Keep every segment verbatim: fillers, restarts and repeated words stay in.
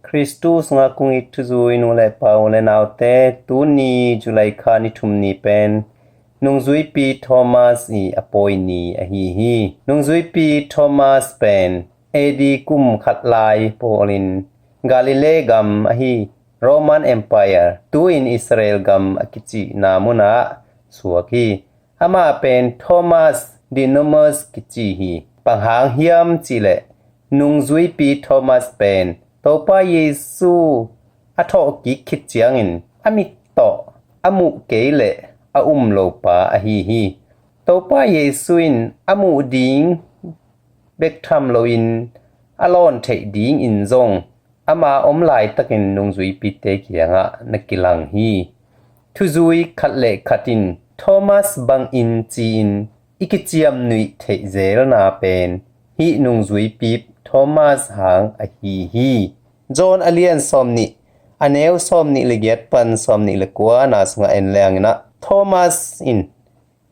Khristu sungah kong it thuzui nu le pa, u le naute, tuni July kha ni thum ni pen nungzuipi Thomas i a pawi ni ahi hi. Nungzuipi Thomas pen A D kum khat lai pawlin Galilee gam ahi Roman Empire, tu-in Israel gam a kicihna munah suak hi. Amah pen Thomas Didymus kici hi. Bang hang hiam cihleh, nungzuipi Thomas pen Topa Jesu a thawhkik khit ciangin a mit tawh a muh kei leh a um lopa ahi hi. Topa Jesu in a muh ding bek tham loin a lawn theih dingin zong ama om laitakin nungzuipite kiangah na kilang hi. Thuzui khat le khat in Thomas bangin ci-in i kiciamnuih theih zelna pen hih nungzuipi Thomas hang ahi hi. John a lian sawmnih, a neu sawmnih le giat pan sawmnih le kua na sungah en leng inah, Thomas in,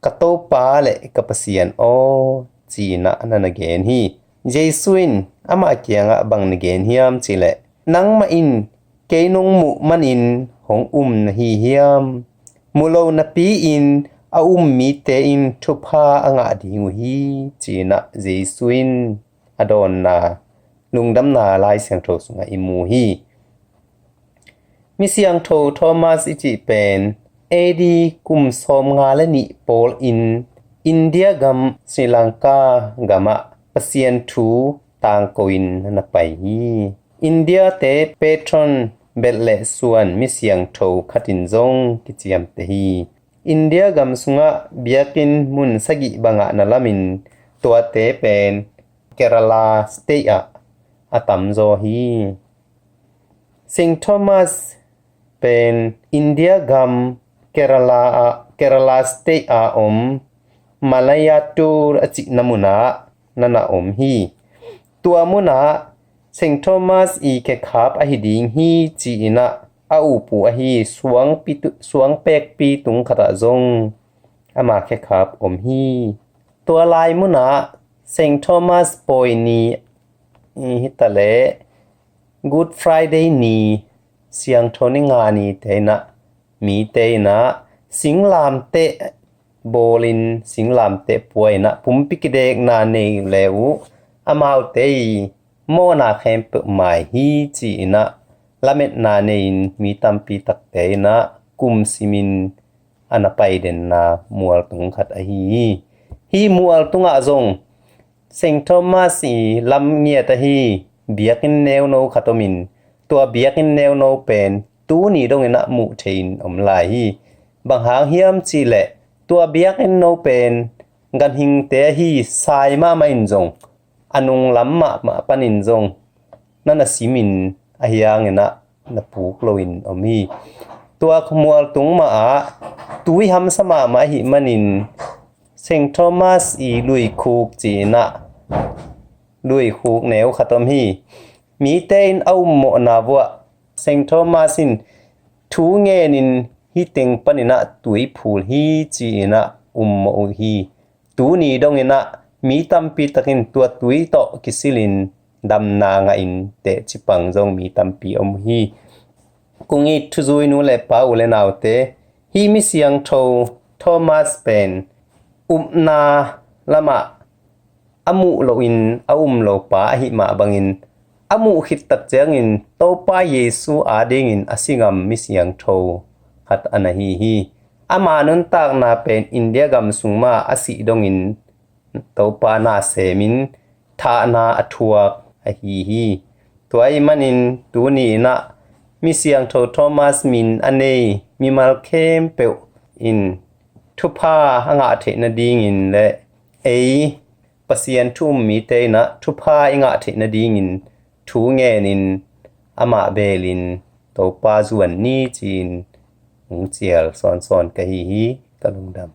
"Ka Topa le ka Pasian aw," ci-inah na na gen hi. Jesu in amah kiangah bang na gen hiam cihleh, "Nangmah in kei nong muh manin hong um na hi hiam? Mu lo napi-in a um mite in thupha a ngah ding uh hi," ci-inah Jesu in a dawnna, lungdamna Lai Siangtho sungah i mu hi. Mi siangtho Thomas i cih pen A D kum sawmnga le nih pawl in India gam, Sri Lanka gamah Pasian thu tangko in na pai hi. India te patron belh le suan mi siangtho khatin zong kiciamteh hi. India gam sungah biakinn mun sagih bangah na lamin tuate pen Kerala state ah a tamzaw hi. Saint Thomas pen India gam Kerala ah, Kerala state ah om Malayattur a cihna munah na na om hi. Tua munah Saint Thomas i khekhap ahi ding hi ci-inah a upu ahi suang pitu-, suang pekpi tung khatah zong ama khekhap om hi. Tua lai munah Saint Thomas pawi ni, i, hitaleh Good Friday ni, siangtho ni nga ni te inah, mite inah singlamteh bawlin, singlamteh pua inah pumpi kidekna nei le uh, amaute i mawhna khempeuh mai hi ci-inah lametna nei-in mi tampi takte inah kum simin a na paidenna mualtung khat ahi hi. Hih mualtungah zong Saint Thomas i lam ngiat ahi biakinn neuno khat omin, tua biakinn neuno pen tuni dongin ah muh thei-in om lai hi. Bang hang hiam cihleh, tua biakinn no pen ganhingte ahi sai mahmah in zong, a nunglam mahmah panin zong na na simin, ahi hangin ah na puk loin om hi. Tua mualtung mahah tui hamsa mahmah ahih manin Saint Thomas i luikhuk ci-inah luikhuk neu khat om hi. Mite in a ummawhna vuah Saint Thomas in thu ngenin hih teng paninah tui phul hi ci-inah ummawh uh hi. Tuni donginah mi tampi takin tua tui tawh kisilin damna ngahin tehcipang zong mi tampi om uh hi. Kong it thuzui nu le pa, u le naute, hih mi siangtho Thomas pen upna lamah a muh loin a um lopa ahih mah bangin, a muh khit tak ciangin Topa Jesu adingin a si ngam mi siangtho khat a na hi hi. Ama nuntakna pen India gam sung mah a sih dongin Topa na semin thahna a thuak ahi hi. Tua ahih manin tuni inah mi siangtho Thomas min a nei mimal khempeuh in thupha a ngah theih nadingin le ei Pasian thu um mite inah thupha i ngah theih nadingin thu ngenin amah belin Topa zuan ni ci-in hong cial sawnsawn ka hi hi. Ka lungdam.